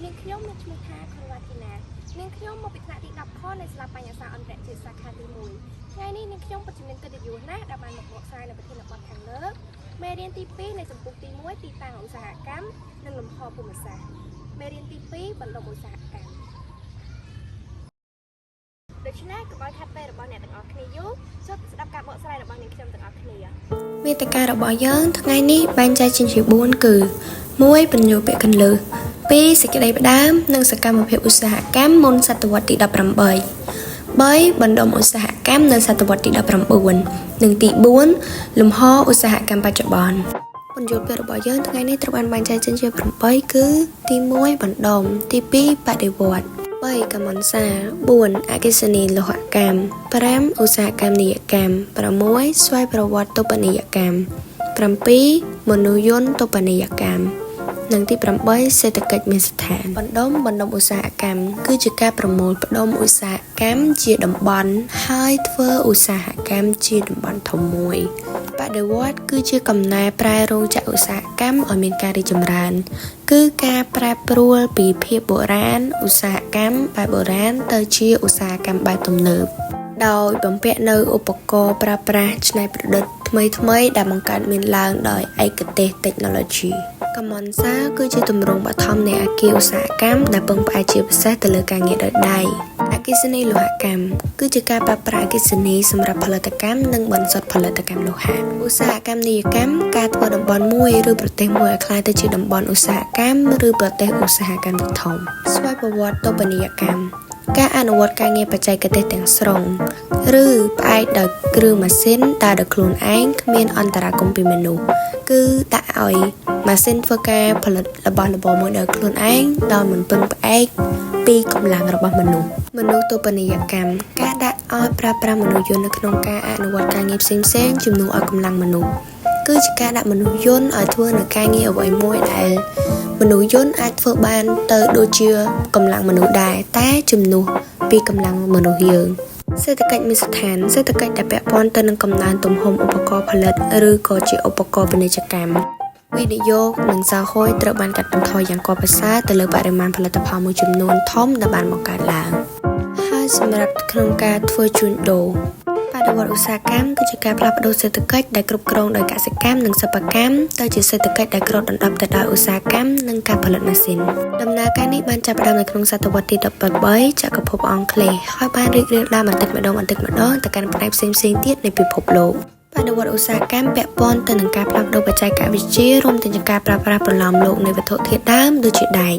នាងខ្ញុំមានឈ្មោះថាខុនវ៉ាធីណានាងខ្ញុំមកពីថ្នាក់ទី10ខនៃសាលាបញ្ញាសាស្ត្រអន្តរជាតិសាខាទី1ថ្ងៃនេះនាងខ្ញុំពិតជាមានកិត្តិយសណាស់ដែលបានមកបកស្រាយនៅប្រធានបទខាងលើមេរៀនទី2នៃសម្ពុកទី1ទីតាំងឧស្សាហកម្មនិងលំហភូមិសាស្ត្រមេរៀនទី2បណ្ដុំឧស្សាហកម្មដូច្នេះកុំឲ្យខាត់ពេលរបស់អ្នកទាំងអស់គ្នាយូរចូលទៅស្ដាប់ការបកស្រាយរបស់នាងខ្ញុំទាំងអស់គ្នា មាតិការបស់យើងថ្ងៃនេះបែងចែកចេញជា4គឺ1បញ្ញោពាក្យកន្លឹះ2សេចក្តីផ្ដើមនិងសកម្មភាពឧស្សាហកម្មមុនសតវត្សទី18 3បណ្ដុំឧស្សាហកម្មនៅសតវត្សទី19និងទី4លំហឧស្សាហកម្មបច្ចុប្បន្នពន្យល់ពាក្យរបស់យើងថ្ងៃនេះត្រូវបានបែងចែកចេញជា8គឺទី1បណ្ដុំទី2បដិវត្តន៍3កម្មអន្សា4អគ្គិសនីលោហកម្ម5ឧស្សាហកម្មនីយកម្ម6ស្វ័យប្រវត្តិតុបនីយកម្ម7មនុស្សយន្តតុបនីយកម្មនិងទី8សេដ្ឋកិច្ចមានស្ថានបណ្ដុំបណ្ដុំឧស្សាហកម្មគឺជាការប្រមូលផ្ដុំឧស្សាហកម្មជាតំបន់ហើយធ្វើឧស្សាហកម្មជាតំបន់ធំមួយបដិវត្តន៍គឺជាកំណែប្រែរោងចក្រឧស្សាហកម្មឲ្យមានការរីកចម្រើន គឺការប្រែប្រួលពីភាពបុរាណឧស្សាហកម្មបែបបុរាណទៅជាឧស្សាហកម្មបែបទំនើបដោយបំពាក់នៅឧបករណ៍ប្រើប្រាស់ច្នៃប្រឌិតថ្មីៗដែលបង្កើតមានឡើងដោយឯកទេស technology កម្មអន្សាគឺជាទម្រង់បឋមនៃអគារឧស្សាហកម្មដែលពឹងផ្អែកជាពិសេសទៅលើការងារដោយដៃអគ្គិសនីលោហកម្មគឺជាការប្រើប្រាស់អគ្គិសនីសម្រាប់ផលិតកម្មនិងបន្សុទ្ធផលិតកម្មលោហៈឧស្សាហកម្មនីយកម្មការធ្វើតំបន់មួយឬប្រទេសមួយឲ្យក្លាយទៅជាតំបន់ឧស្សាហកម្មឬប្រទេសឧស្សាហកម្មធំស្វ័យប្រវត្តិតុបនីយកម្មការអនុវត្តការងារបច្ចេកទេសទាំងស្រុងឬផ្អែកដោយគ្រឿងម៉ាស៊ីនដើរដោយខ្លួនឯងគ្មានអន្តរាគមន៍ពីមនុស្សគឺដាក់ឲ្យម៉ាស៊ីនធ្វើការផលិតរបស់របរមួយដោយខ្លួនឯងដោយមិនពឹងផ្អែកពីកម្លាំងរបស់មនុស្សមនុស្សតុបនីយកម្មការដាក់ឲ្យប្រើប្រាស់មនុស្សយន្តនៅក្នុងការអនុវត្តការងារផ្សេងៗជំនួសឲ្យកម្លាំងមនុស្សគឺជាការដាក់មនុស្សយន្តឲ្យធ្វើនៅការងារអ្វីមួយដែលមនុស្សយន្តអាចធ្វើបានទៅដូចជាកម្លាំងមនុស្សដែរតែជំនួសពីកម្លាំងមនុស្សយើងសេដ្ឋកិច្ចមានស្ថានសេដ្ឋកិច្ចដែលពាក់ព័ន្ធទៅនឹងកំណើនទំហំឧបករណ៍ផលិតឬក៏ជាឧបករណ៍ពាណិជ្ជកម្មវិនិយោគនិងសោហ៊ុយត្រូវបានកាត់បន្ថយយ៉ាងគួរប្រសើរទៅលើបរិមាណផលិតផលមួយចំនួនធំដែលបានបង្កើតឡើងហើយសម្រាប់ក្នុងការធ្វើជួញដូរបដិវត្តឧស្សាហកម្មគឺជាការផ្លាស់ប្ដូរសេដ្ឋកិច្ចដែលគ្រប់គ្រងដោយកសិកម្មនិងសិប្បកម្មទៅជាសេដ្ឋកិច្ចដែលគ្របដណ្ដប់ទៅដោយឧស្សាហកម្មនិងការផលិតម៉ាស៊ីនដំណើរការនេះបានចាប់ផ្ដើមនៅក្នុងសតវត្សទី18ចក្រភពអង់គ្លេសហើយបានរីករាលដាលបន្តិចម្ដងបន្តិចម្ដងទៅកាន់ផ្នែកផ្សេងៗទៀតនៃពិភពលោកបដិវត្តឧស្សាហកម្មពាក់ព័ន្ធទៅនឹងការផ្លាស់ប្ដូរបច្ចេកវិទ្យារួមទាំងការប្រើប្រាស់ប្រឡំលោកនៃវត្ថុធាតុដើមដូចជាដែក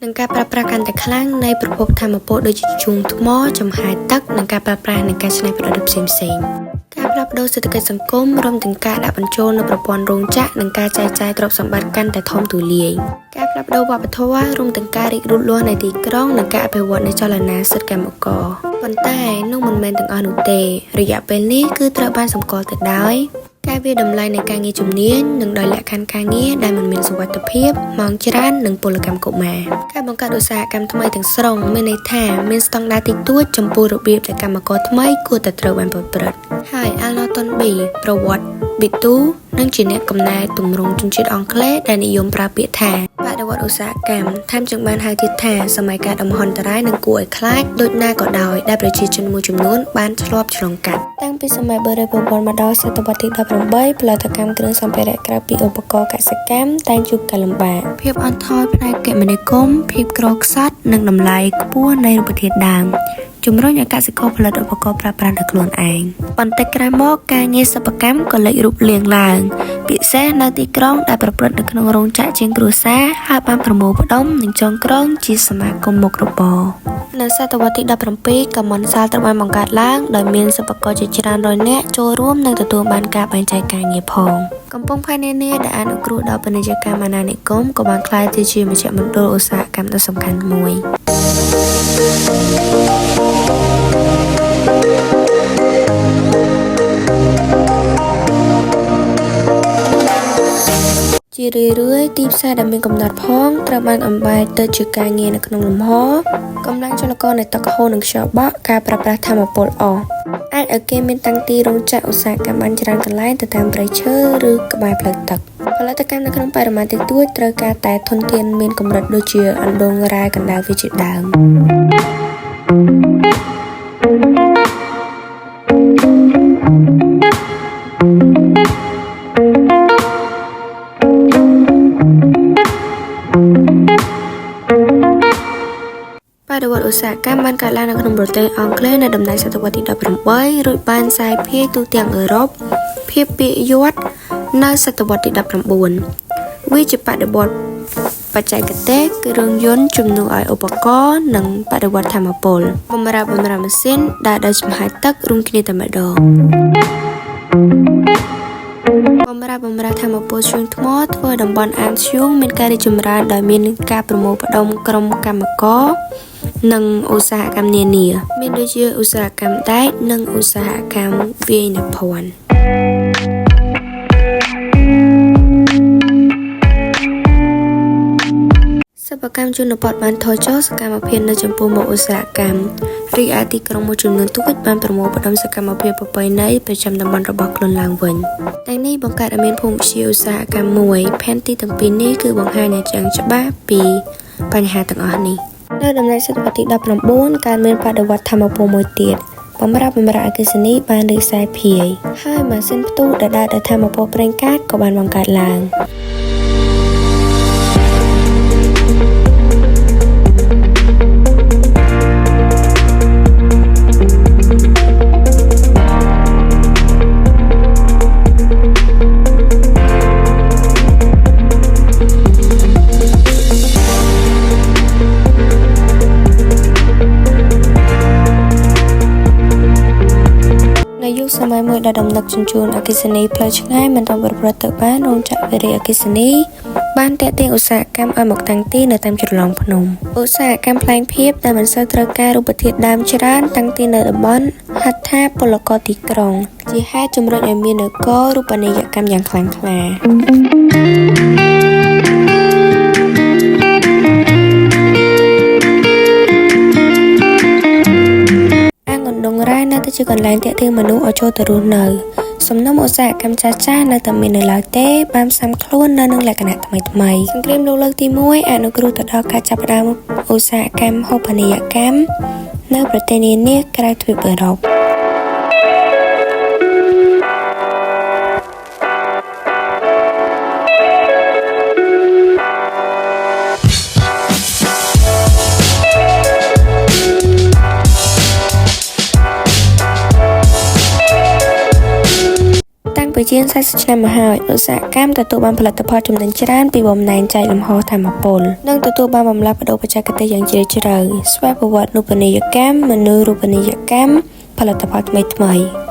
និងការប្រើប្រាស់កាន់តែខ្លាំងនៃប្រភពធម្មពលដូចជាជួងថ្មចំហាយទឹកនិងការប្រើប្រាស់នៃការច្នៃប្រឌិតផ្សេងៗការផ្លាស់ប្ដូរសេដ្ឋកិច្ចសង្គមរួមទាំងការដាក់បញ្ចូលនូវប្រព័ន្ធរោងចក្រនិងការចែកចាយទ្រព្យសម្បត្តិកាន់តែធំទូលាយការផ្លាស់ប្ដូរវប្បធម៌រួមទាំងការរីកលូតលាស់នៃទីក្រុងនិងការអភិវឌ្ឍនៃចលនាសិទ្ធិកម្មករប៉ុន្តែនោះមិនមែនទាំងអស់នោះទេរយៈពេលនេះគឺត្រូវបានសម្គាល់ទៅដោយការវាយតម្លៃនៃការងារជំនាញនិងដោយលក្ខខណ្ឌការងារដែលមិនមានសុវត្ថិភាពម៉ោងច្រើននិងពលកម្មកុមារការបង្កើតឧស្សាហកម្មថ្មីទាំងស្រុងមានន័យថាមានស្តង់ដារតិចតួចចំពោះរបៀបដែលកម្មករថ្មីគួរតែត្រូវបានប្រព្រឹត្តហើយ Arnold B ប្រវត្តិប៊ីទូនិងជាអ្នកកំណែទម្រង់ជនជាតិអង់គ្លេសដែលនិយមប្រើពាក្យថាបដិវត្តឧស្សាហកម្មថែមទាំងបានហៅទៀតថាសម័យកាលដ៏មហន្តរាយនិងគួរឲ្យខ្លាចដូចណាក៏ដោយដែលប្រជាជនមួយចំនួនបានធ្លាប់ឆ្លងកាត់តាំងពីសម័យបុរេប្រវត្តិមកដល់សតវត្សទី18ផលិតកម្មគ្រឿងសម្ភារៈក្រៅពីឧបករណ៍កសិកម្មតែងជួបការលំបាកភាពអន់ថយផ្នែកគមនាគមន៍ភាពក្រខ្សត់និងតម្លៃខ្ពស់នៃរូបធាតុដើមជំរុញឲ្យកសិករផលិតឧបករណ៍ប្រើប្រាស់ដោយខ្លួនឯងបន្តិចក្រោយមកការងារសិប្បកម្មក៏លេចរូបរាងឡើងពិសេសនៅទីក្រុងដែលប្រព្រឹត្តនៅក្នុងរោងចក្រជាងគ្រួសារហើយបានប្រមូលផ្ដុំនិងចងក្រងជាសមាគមមុខរបរនៅសតវត្សទី17កម្មន្តសាលត្រូវបានបង្កើតឡើងដោយមានសិប្បករជាច្រើនរយនាក់ចូលរួមនិងទទួលបានការបែងចែកការងារផងកំពង់ផែនានាដែលអនុគ្រោះដល់ពាណិជ្ជកម្មអាណានិគមក៏បានក្លាយទៅជាមជ្ឈមណ្ឌលឧស្សាហកម្មដ៏សំខាន់មួយជារឿយៗទីផ្សារដែលមានកំណត់ផងត្រូវបានអំបែកទៅជាការងារនៅក្នុងលំហកម្លាំងចលករនៃទឹកហូរនិងខ្យល់បក់ការប្រើប្រាស់ធម្មពលអស់អាចឲ្យគេមានតាំងទីរោងចក្រឧស្សាហកម្មបានច្រើនកន្លែងទៅតាមព្រៃឈើឬក្បែរផ្លូវទឹក ផលិតកម្មនៅក្នុងបរិមាណតិចតួចត្រូវការតែធនធានមានកម្រិតដូចជាអណ្ដូងរ៉ែកណ្ដាលវាជាដើមបដិវត្តឧស្សាហកម្មបានកើតឡើងនៅក្នុងប្រទេសអង់គ្លេសនៅដំណាច់សតវត្សទី18រួចបានសាយភាយទូទាំងអឺរ៉ុបភាពពាយ័ព្យនៅសតវត្សទី19វាជាបដិវត្តបច្ចេកទេសគ្រឿងយន្តជំនួសឲ្យឧបករណ៍និងបដិវត្តធម្មពលបំរើម៉ាស៊ីនដើរដោយចំហាយទឹករួមគ្នាតែម្ដងបំរើធម្មពលធ្យូងថ្មធ្វើតំបន់អាងធ្យូងមានការរីកចម្រើនដោយមានការប្រមូលផ្ដុំក្រុមកម្មករនិងឧស្សាហកម្មនានាមានដូចជាឧស្សាហកម្មដែកនិងឧស្សាហកម្មវាយនភ័ណ្ឌសិប្បកម្មជនបទបានថយចុះសកម្មភាពនៅចំពោះមុខឧស្សាហកម្មរីឯទីក្រុងមួយចំនួនតូចបានប្រមូលផ្ដុំសកម្មភាពប្រពៃណីប្រចាំតំបន់របស់ខ្លួនឡើងវិញទាំងនេះបង្កើតឲ្យមានភូមិវិទ្យាឧស្សាហកម្មមួយផែនទីទាំងពីរនេះគឺបង្ហាញឲ្យយ៉ាងច្បាស់ពីបញ្ហាទាំងអស់នេះនៅដំណាច់សតវត្សទី19កើតមានបដិវត្តធម្មពលមួយទៀតបំរើអគ្គិសនីបានរីកសាយភាយហើយម៉ាស៊ីនផ្ទុះដែលដើរដោយធម្មពលប្រេងកាតក៏បានបង្កើតឡើងនៅយុគសម័យមួយដែលដំណឹកជញ្ជូនអគ្គិសនីផ្លូវឆ្ងាយមិនទាន់ប្រព្រឹត្តទៅបានរោងចក្រវារីអគ្គិសនីបានទាក់ទាញឧស្សាហកម្មឲ្យមកតាំងទីនៅតាមជ្រលងភ្នំឧស្សាហកម្មផ្លែងភាពដែលមិនសូវត្រូវការរូបធាតុដើមច្រើនតាំងទីនៅតំបន់ហត្ថាពលករទីក្រុងជាហេតុជំរុញឲ្យមាននគររូបនីយកម្មយ៉ាងខ្លាំងក្លាអាងអណ្ដូងរ៉ែនៅតែជាកន្លែងទាក់ទាញមនុស្សឲ្យចូលទៅរស់នៅសំណុំឧស្សាហកម្មចាស់ៗនៅតែមាននៅឡើយទេបានផ្សំខ្លួននៅនឹងលក្ខណៈថ្មីៗសង្គ្រាមលោកលើកទី1អនុគ្រោះទៅដល់ការចាប់ផ្ដើមឧស្សាហកម្មហូបនីយកម្មនៅប្រទេសនានាក្រៅទ្វីបអឺរ៉ុបតាំងពីជាង40ឆ្នាំមកហើយឧស្សាហកម្មទទួលបានផលិតផលចំណេញច្រើនពីបំណែកចែកលំហធម្មពលនិងទទួលបានបំលាស់ប្ដូរបច្ចេកទេសយ៉ាងជ្រាលជ្រៅស្វ័យប្រវត្តិរូបនីយកម្មមនុស្សរូបនីយកម្មផលិតផលថ្មីៗ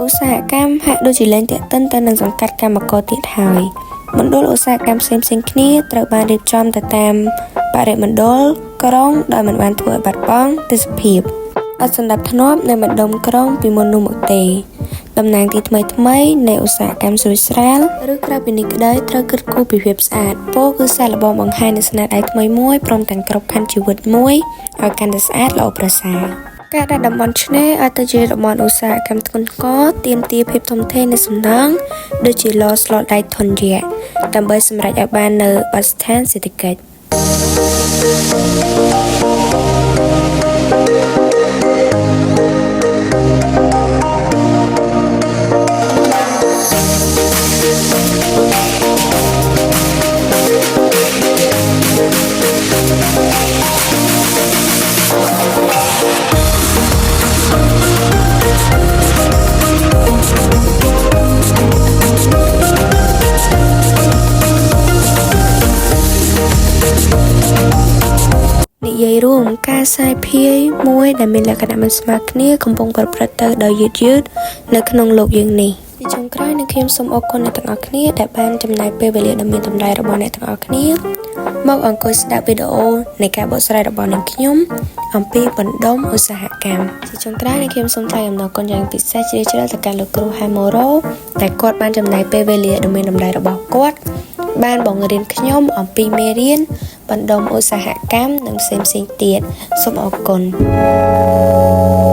ឧស្សាហកម្មហាក់ដូចជាលែងទាក់ទិនទៅនឹងសង្កាត់កម្មករទៀតហើយមណ្ឌលឧស្សាហកម្មផ្សេងៗគ្នាត្រូវបានរៀបចំទៅតាមបរិមណ្ឌលក្រុងដោយមិនបានធ្វើឲ្យបាត់បង់ទេសភាពឥតសណ្ដាប់ធ្នាប់នៃម្ដុំក្រុងពីមុននោះមកទេតំណាងទីថ្មីៗនៃឧស្សាហកម្មស្រួយស្រាលឬក្រៅពីនេះក្តីត្រូវគិតគូរពីភាពស្អាតពោលគឺសាកល្បងបង្ហាញនូវស្នាដៃថ្មីមួយព្រមទាំងក្របខ័ណ្ឌជីវិតមួយឲ្យកាន់តែស្អាតល្អប្រសើរការដាក់តំបន់ឆ្នេរឲ្យទៅជាតំបន់ឧស្សាហកម្មធ្ងន់ធ្ងរទាមទារភាពធំធេងនៃសំណង់ដូចជាឡស្លដៃធនយៈដើម្បីសម្រេចឲ្យបាននូវបទដ្ឋានសេដ្ឋកិច្ចនិយាយរួមការសាយភាយមួយដែលមានលក្ខណៈមិនស្មើគ្នាកំពុងប្រព្រឹត្តទៅដោយយឺតៗនៅក្នុងលោកយើងនេះជាចុងក្រោយនឹងខ្ញុំសូមអរគុណអ្នកទាំងអស់គ្នាដែលបានចំណាយពេលវេលាដ៏មានតម្លៃរបស់អ្នកទាំងអស់គ្នាមកអង្គុយស្ដាប់វីដេអូនៃការបកស្រាយរបស់នឹងខ្ញុំអំពីបណ្ដុំឧស្សាហកម្មជាចុងក្រោយនឹងខ្ញុំសូមថ្លែងអំណរគុណយ៉ាងពិសេសជ្រាលជ្រៅទៅកាន់លោកគ្រូហែម៉ូរ៉ូដែលគាត់បានចំណាយពេលវេលាដ៏មានតម្លៃរបស់គាត់បានបង្រៀនខ្ញុំអំពីមេរៀនបណ្ដុំឧស្សាហកម្មនិងផ្សេងៗទៀតសូមអរគុណ។